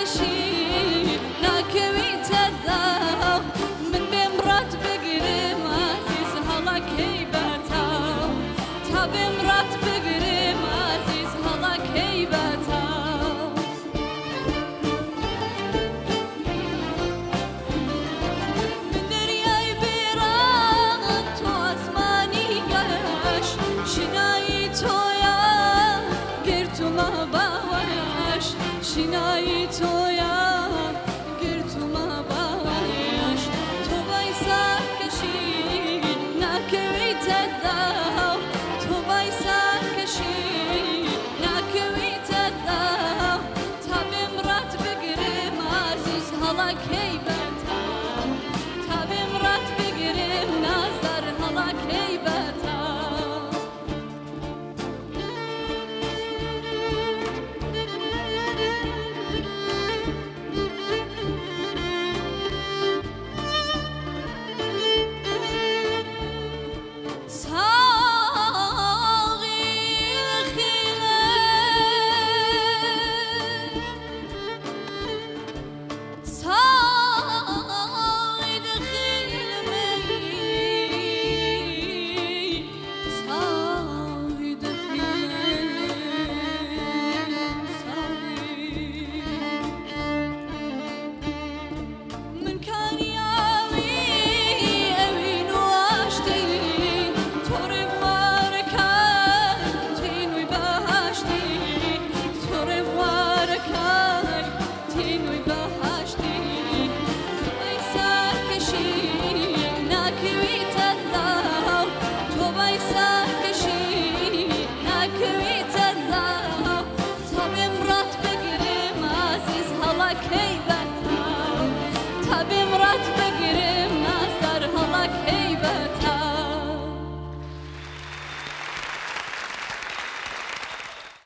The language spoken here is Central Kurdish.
ساکەشی ناکەویتە داو، من بێم ڕات بگرم ئازیز هەڵەکەی بەتاو، تا بێم ڕات بگرم ئازیز هەڵەکەی بەتاو. من دەریای بێڕام تۆ ئاسمانی گەش، شینایی تۆیە گرتومە باوەش، شینایی تۆیە گرتومە باوەش، تۆ بای ساکەشی ناکەویتە داو، تۆ بای ساکەشی ناکەویتە داو، تا بێم ڕات بگرم ئازیز هەڵەکەی بەتاو، تا بێم ڕات بگرم نازدار هەڵەکەی بەتاو. ساغی خیلە ساغی دخیل می، ساغی دخیل ساغی من کانیاوی ئەوین و ئاشتی، تۆ ڕێبوارەکەی تینووی بەهەشتی، تۆ ڕێبوارەکەی تینووی بەهەشتی، تۆ بای سەرکەشی ناکەویتە داو، تۆ بای سەرکەشی ناکەویتە داو، تا بێم ڕات بگرم ئازیز هەڵەکەی بەتاو، تا بێم ڕات.